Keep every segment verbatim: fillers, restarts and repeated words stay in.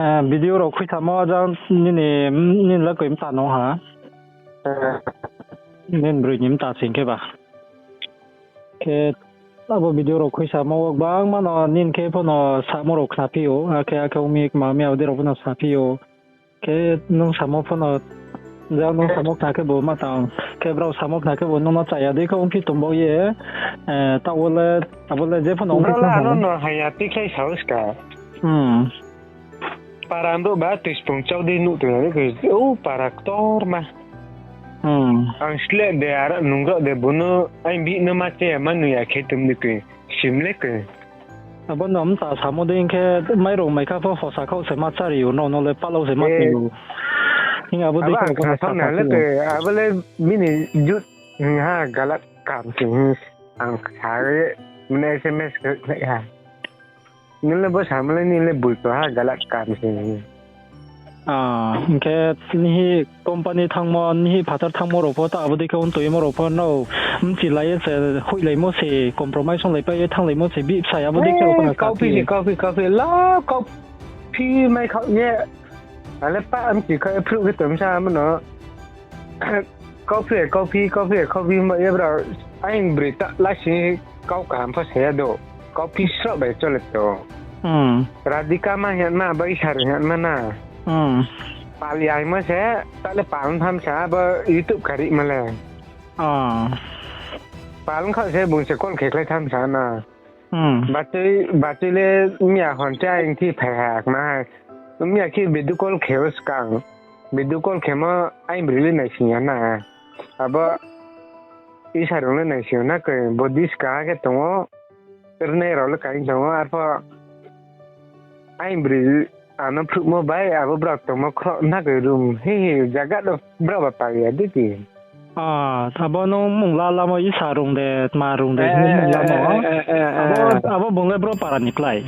Video rao khuisamo jang nini, nini le koi mta no ha. Nini broi ni mta sing khe ba. Khe abo video rao khuisamo wo gbangma no nini khe pho no samo rao khnaphi ou, akhe, akhe ong mi kma mi abo dei rao pho no saphi ou. Khe nung samo pho no, jang nung samo khna khe bo ma tang. Khe brao samo khna khe bo nung no chaya dei khe ongphi tong baoh ye, taoh wo le, abo le je pho no ongphi tong no no haya tikhlai sao ska. Para brouh ba tui spung chau dei nuh tong ya dei khe, ou para ktorma. Ang sleh de, ar nung rao de, bo no, aini bihih no ma chaya ma nung ya khe tong dei khe, sim le khe. Abo no mta samo dei hing khe, mairung mai kha pho hosa khaoh se ma chári ou, nrao no le palao se ma tui ou. Hing abo dei khe ang khna sao na le khe, abo le bini jut hing ha, galat kam se hing ang sa ye, mne S M S khe khlai ha. Nung le bo samo le, nini le boi to ha, galat kam se hing. Hing khe nihi company thanngmo, nihi phathar thanngmo rao pho, ta abo dei khe ong tongmo rao pho, nrao mchilai ye se hoihlaimo se, compromise onglaipha ye thannglaimo se, bihih bsa ya abo dei khe rao pho no kauphi se, kauphi, kauphi, la kauphi mai khaoh ye. Ale pa mchi khaoh ye phruh khe tongsa mo no. Kauphi, kauphi, kauphi, kauphi, ma ye brao, aini broi ta lasi kau kaham pho sa ya do. Kauphi sroh bai chole to. Radhika ma hingma, bai sar hingma na. Pal ya hingmo se, ta le pal tham sa, abo YouTube karima le. Pal ong khaoh se bung se call khe khlai tham sa na. Bachoi, bachoi le miya hor cha aini thi phai ha kma ha. Miya khe video call khe ou skang. Video call khemo aini broi le naising ya na. Abo Isha rung le naising ya na khe, bo diska khe tong ou. Rnai rao le kaing tong ou, arpho aini broi ano phruhmo bai abo brao tongmo khroh na khe room. He he, jaga no brao ba pai ya dei khe. Abo nung mung la lamo Isha rung de, tma rung de, hing mung lamo. Abo bung le bro para ni klái.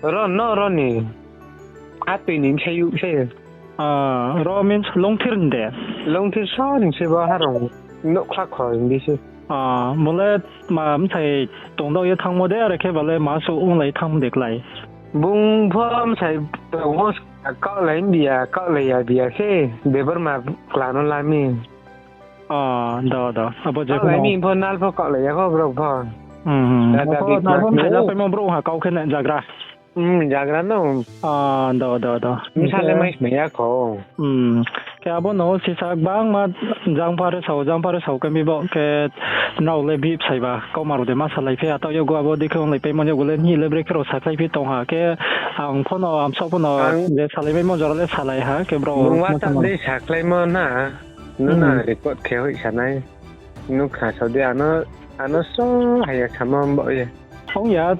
Ro no ro ni. Atoi ni bsayouh se. Ro means Longthir ni de? Longthir sor ni se bo harong. Nouhkhla kho hing di se. Bung le ma bsai tongdao ye thanngmo de, are khe ba le ma suh onglai thanngmo de klái? Bung pho bsai tong ou, kaohlai bia, kaohlai ya bia se, Debbarma kla no la mi. Do, do. Abo je kaohlai mi pho nal pho kaohlai ya kho brao pho. Nal pho bsai la paimo brouh ha kau khe na jagra. Jagra no. Do, do, do. Bsa le mai smai ya kho. Khe abo no sisa gbangma jangpha re sao, jangpha re sao khe mi bo khe nrao le bihih bsai ba kauma rao de ma salai phi, ataoh yakgu abo dei khe onglai paimo yakgu le nihih le brekhe rao sakhlai phi tong ha khe ang pho no, amsaoh pho no je salai maimo jora le salai ha khe brao bung wa tam dei sakhlaimo na, nung na record khe hoih sa nai. Nung khna sao di, ano, ano so haya samo baoh ye. Ong ya,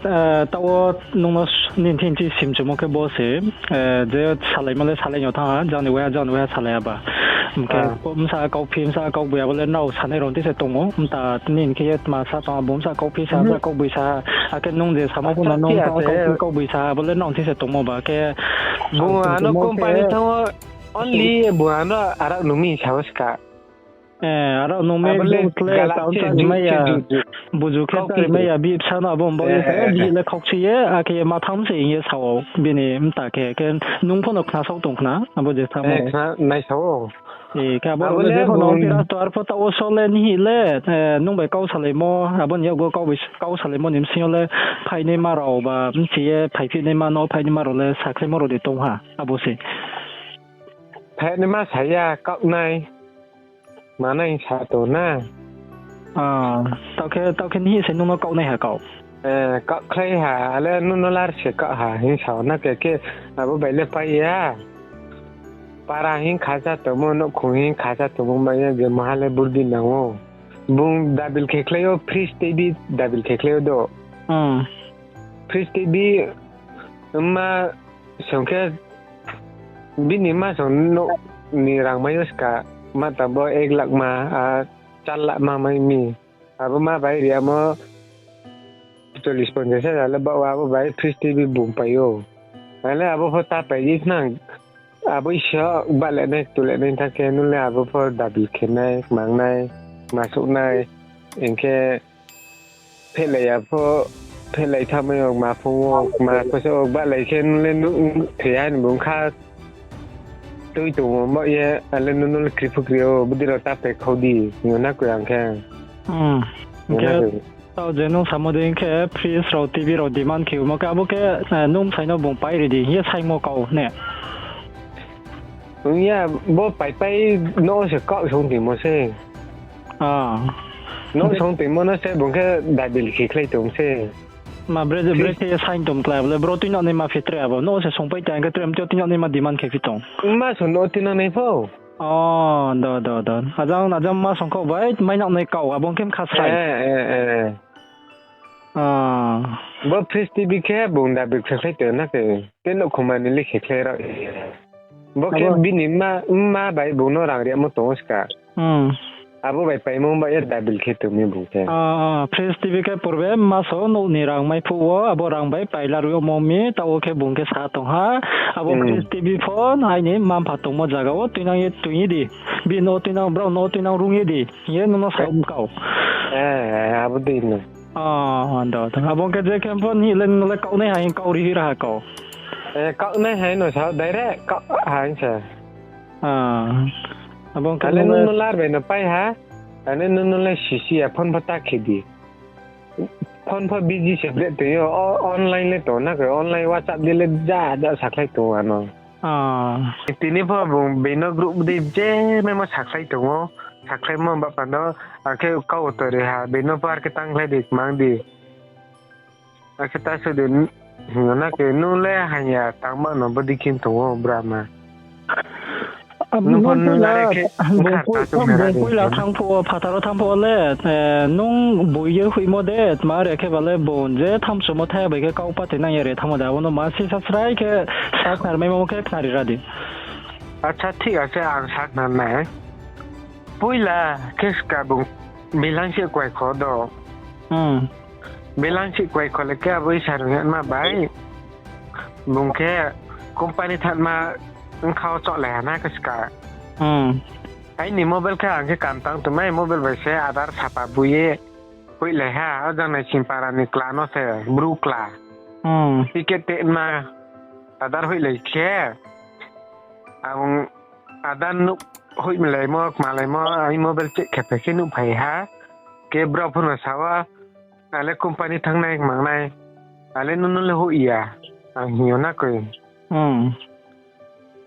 taoh wo nung no nini thing chi simchumo khe bo se, je salaimo le salai no thanng ha, jang ni waiha, jang ni waiha salai ya ba. Hing khe bsa kauphi, bsa kauboi abo le nrao sanai rao thing se tong ou, mta nini khe ye tma sa tong ha, bung bsa kauphi sa, bsa kauboi sa, akhe nung je samo pho no nung kauphi kauboi sa, abo le nrao thing se tongmo ba khe. Bung ano company thanng wo, only bung ano arao nung mi sao ska. Arao nung mi abo le bung kle gala tang se chari mai ya, buju khe chari mai ya, bihih bsa no abo mbaoh ye khe, bihih le khaukchi ye, akhe ye ma tham se hing ye sao, bini mta khe, khe nung pho no khna sao tong khna, abo je samo. Nai sao. Khe abo le je pho no phi ra to, arpho taoh wo so le nihih le, nung bai kau salaimo, abo ni yakgu kau salaimo ni bsing yo le phainaima rao ba, bchi ye phaiphi naima no phainaima rao le sakhlaimo rao de tong ha, abo se. Phainaima sa ya, kaohnai. Manai sa tong na. Taoh khe, taoh khe nihih se nung no kaohnai ha kau. Kaohkhlai ha, ale nung no lar se kaoh ha hing sao na khe, khe abo bai le pai ya. Para hing khacha tongmo, nouhkhong hing khacha tongmo mai ya je maha le burdi nang ou. Bung dabil khe khlai ou, Fridge T V dabil khe khlai ou do. Fridge T V ma song khe bini ma song nouh ni rang mai ou ska, ma tang bo ek lakh ma, a char lakh ma mai mi. Abo ma bai ri yamo chollis ponchas hajar le baoh wo abo bai Fridge T V bung pai ou. Ale abo pho ta pai di khnang. Abo iso bahle nai, tule nai tha khe nung le abo pho dabil khe nai, kmang nai, kma souh nai, hing khe phehlai ya pho Phelai thamai o, ma phung o, ma kosa o, bahlai khe nung le nung thoi ya ni bung kha. Tui tong o, ma ye, ale nung nung le kri phu kri o, budi rao ta pe khau di, hing yo na koi ang khe. Hmm. Hing yo na koi. Taoh je nung samo dei khe fridge rao, T V rao demand khe, omo khe abo khe, eh, nung bsai no bung pai ri di, hing ye saingmo kau ne. Ong ya, bo pai pai no se kau song tongmo se. Ah. No song tongmo no se bung khe dabil khe khlai tong se. Ma bre je bre khe saing tong klái, bole bro tuinang naima phi tre abo. No se song pai tang khe tre mtio tuinang naima demand khe phi tong. Ma song no tuinang nai pho. Oh, do, do, do. Ajang, ajang ma song kau bai, mai nang nai kau, abo khe mkha srai. Eh, eh, eh. Ah. Bo fridge T V khe bung dabil khe khlai tong na khe. Te nouhkhong mani le khe khlai rao. Bo khe abo bini mma, mma bai bung no rang ri yamo tong o ska. Hmm. Abo bai paimo bai ye dabil khe tong mi bung khe. Ah, ah, fridge T V khe purbe mma so nouh ni rang mai phuh wo, abo rang bai paila rui yamo mi, taoh wo khe bung khe sa tong ha. Abo, hmm, fridge T V pho aini mma mpha tongmo zaga wo tuinang ye tui ye di. Bini no tuinang, brao no tuinang rung ye di. Hing ye nung no sa mkau. Eh, abo dei no. Ah, do, do. Abo khe je khe pho ni le nung le kaunai hai kau ri hira ha kau. Eh, kaunai hai no sa direct kau hai sa. Ah. Abo khe ale nung no lar bai no pai ha. Ane nung no le sisi ya phone pho ta khe di. Phone pho busy se bre tong yo, o-, online le tong na khe, online WhatsApp de le ja ja sakhlai tong ano. Ah. Tini pho bung bini group de je maimo sakhlai tong o, sakhlaimo ba panda, akhe kau to ri ha, bini pho ar khe tangkhlai di, kmang di. Akhe ta se de, hing yo na khe, nung le hanya tangma no bodi khin tong o, bra ma. Nung pho nung poila, nung are khe bung poila thang phuh wo, phathar wo thang phuh wo le, eh, nung boi ye hoihmo de, tma are khe ba le bung je thamsomo thai bai khe kau pati nang ye re thangmo de, abo no ma sisa srai khe sa khnar maimo khe khnari ra di. Acha, thik ase, ang sa khnar nai. Poila khe ska bung bilang se kuai kho do. Hmm. Bilang se kuai kho le khe abo isa rung ma bai. Bung khe company thanma wngkha wo chohlai ha na khe ska. Hmm. Aini mobile khe ang khe kam tang tongmai, mobile bai se Aadhaar sapa bui ye hoihlai ha, o jang nai Simpara ni kla no se, Bru kla. Hmm. Ticket te ma Aadhaar hoihlai khe, ang Aadhaar nuh hoihmlaimo, kmalaimo, ai mobile check khe phai khe nuhphai ha. Khe brao pho no sa wo, ale company thanngnai, mangnai, ale nung no le hoih ya, ang hing yo na koi. Hmm.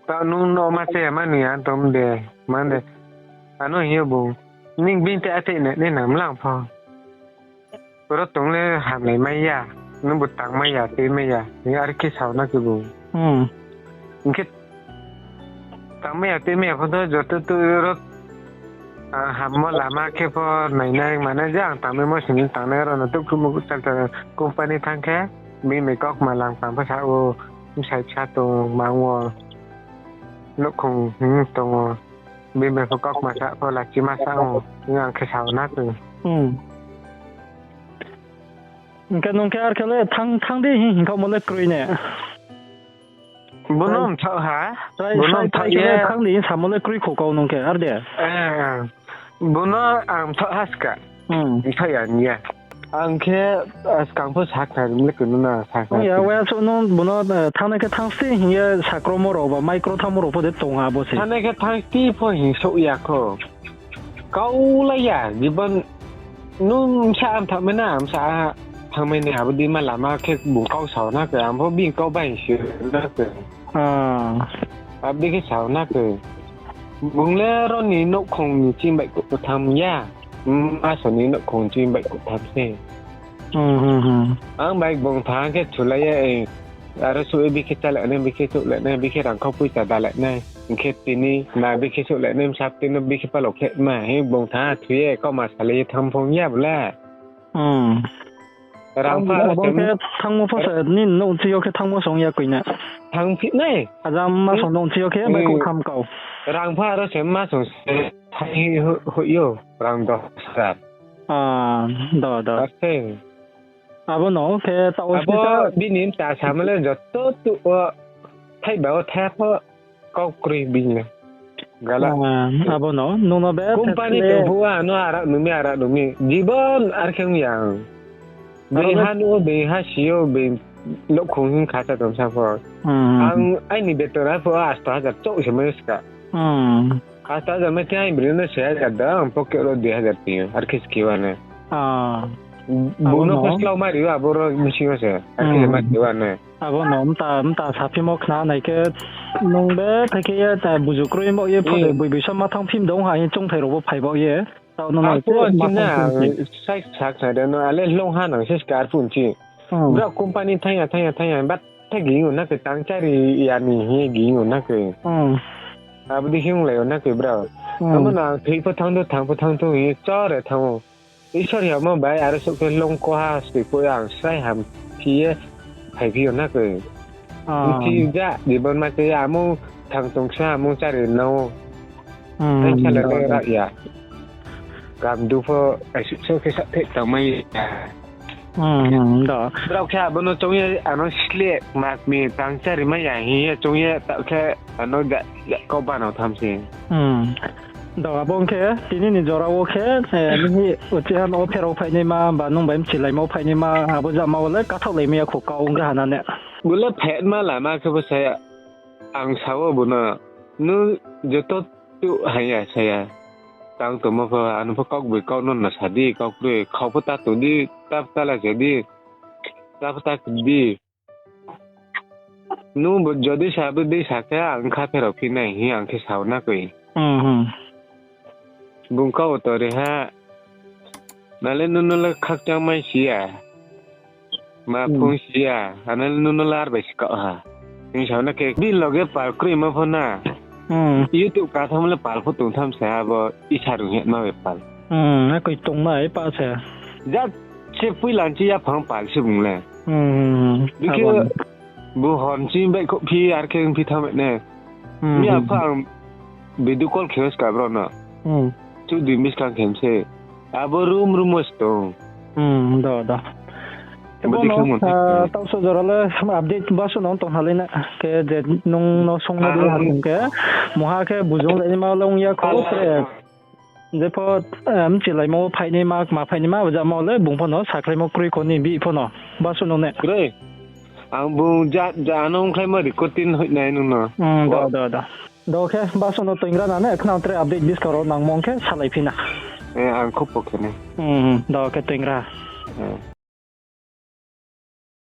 Taoh nung no ma se ma nung ya tong de, ma de. Ano hing yo bung, ning bini te atei nai nang mlang pho. Oro tong le hamlai mai ya, nungbu tangmai ya, tuimai ya, hing ye are khe sao na khe bung. Hmm. Hing khe tangmai ya, tuimai ya pho to joto tu oro, ah, hammo lama khe pho nainai manai je ang tangmaimo sini tangnai oro no tukhruhmo chakchak company thanng khe bini bai kaukma lang tang pho sa ou, bsai bsa tong mang wo, nouhkhong hing tong ou, bini bai pho kaukma sa pho lachima sa ou, hing ang khe sao na khe. Hmm. Hing khe nung khe ar khe le thanng, thanng di hing hing khaohmo le kroi ne. Bono mthaoh ha, bono mthaoh ye thanng di hing samo le kroi kho kau nung khe, ar de? Eh, bono ang mthaoh ha ska. Hmm. Mthaoh ya ni ya. Ang khe, eh, skang pho sakhnari le kunu na sakhnari. Ya, waya suh nung bono, eh, thanngnai khe thanng sti hing ye sakromo rao ba micro thanngmo rao pho de tong ha bo se. Thanngnai khe thanng sti pho hing souh ya kho. Kau lai ya, jibon nung bsa ang thanngmai na, bsa a thanngmai nai, abo dei ma lama khe bung kau sao na khe, ang pho bini kau bai hing si na khe. Ah. Abo dei khe sao na khe. Bung le ro ni nouhkhong ni ching bai kuh tham ya. Maso ni nouhkhong ching bai kuh tham se. Hmm, hmm, hmm. Ang bai bung thanng khe thulai ye, eh, aro suh ye bikhe chálai nai, bikhe souhlai nai, bikhe rangkhau poicha dalai nai. Hing khe tini na bikhe souhlai nai, bsa tini bikhe palok khe ma, hing bung thanng thu ye, kauma salai ye thanng phung ya bole. Hmm. Rang pha abo khe thanngmo pho se, nini nouh chi yo khe thanngmo song ya koi na. Thanngphi nai. Ajang ma song nouh chi yo khe bai kuh tham kau. Rang pha aro se ma song se, thai hoih yo, rang dos hajar. Ah, do, do. Abo no khe taoh wo abo bini mta samo le joto tuh wo thaiba wo thai pho kau kroi bini le. Gala. Ah, abo no, nung no be company tong phuh wo ano arak nung mi, arak nung mi. Jibon ar khe ong ya ang. Being ha nuh o, being ha si o, being nouhkhong hing kha cha tong sa pho. Ang aini beton a pho asto hajar chouh se mai ska. Asto hajar mai khe aini broi no se hajar da, ang pocket ro dui hajar tong ou, ar khe ski wa nai. Bung no pho slao ma ri o, abo ro bising yo se, ar khe ma ri wa nai. Abo no mta, mta saphimo khna nai khe, nung be thai khe ye, buzu kroi bo ye, pho de boi bisa ma thanng phim dong ha, hing choungthai rao bo phai bo ye. Taoh no nai, sai sak sa de no, ale hloung ha nang se skar phun chi. Brao company thanng ya, thanng ya, thanng ya, bat the ging o na khe, tang chári ya ni hing ye ging o na khe. Abo dei hing lai o na khe brao. Abo no ang thoi pho thanng thou, thanng pho thanng thou hing ye chore thanng ou. Isor yamo bai aro souh khe hloung ko ha, soi pho ang srai ham phi ye phaiphi yo na khe. Bchi ja, jibon ma khe ya, amung thang tong sa, amung chári nang ou. Ang sala le rak ya. Kam du pho, aisuh so khe sa thek tangmai ya. Brao khe abo no choung ye, ano sleh, mak mi, tang chári mai ya hing ye choung ye, taoh khe ano ja, ja, kau bano tham se. Do abo ong khe, tini ni jora wo khe, nini uchih ha no pherao phainaima, ba nung bai mchilaimo phainaima, abo jama wo le kathaoh lai mai ya kho kau ong khe ha na ne. Bo le phetma lama khe bo sa ya, ang sa wo bo no, nung joto tuh hai ya sa ya. Tang tongmo pho, ano pho kau boi kau no no sa di, kau kroi, khau pho ta tong di, ta pho ta la se di, ta pho ta di. Nung bo jodi sa, bo dei sa khe ang kha pherao phi nai hing ang khe sa o na khe. Bung kau to ri ha. Nale nung no le khakchang mai si ya. Ma phung si ya. Ano le nung no le ar bai si kau ha. Hing sa o na khe, bini loge pal kroimo pho na. YouTube katham le pal pho tong tham sa ha bo, isa rung hema bai pal. Akoi tongnai pa se. Ja se puila chi yaphang pal se bung le. Bikhe bo hor chi baihkhouh phi ar khe ongphi thanng bai ne. Miya pha ang video call khe ska brao no. Chudui miskang khe se. Abo room room wo se tong. Do, do. Bo dei khe mo. Taoh so jora le update basu no tong halai na. Khe je nung no song na di ha tong khe. Mungha khe bujung le ma long ya kho tre. Jepho, mchilaimo phainaima, kma phainaima, jama le bung pho no sakhlaimo kroi kho ni bihih pho no. Basu no ne. Kroi. Ang bung ja, ja no ongkhlaimo recording hoihnai nung no. Do, do, do. Do khe basu no toingra na ne, khna tre update buskang rao nangmo khe salai phi na. Ang khupo khe nai. Do khe toingra.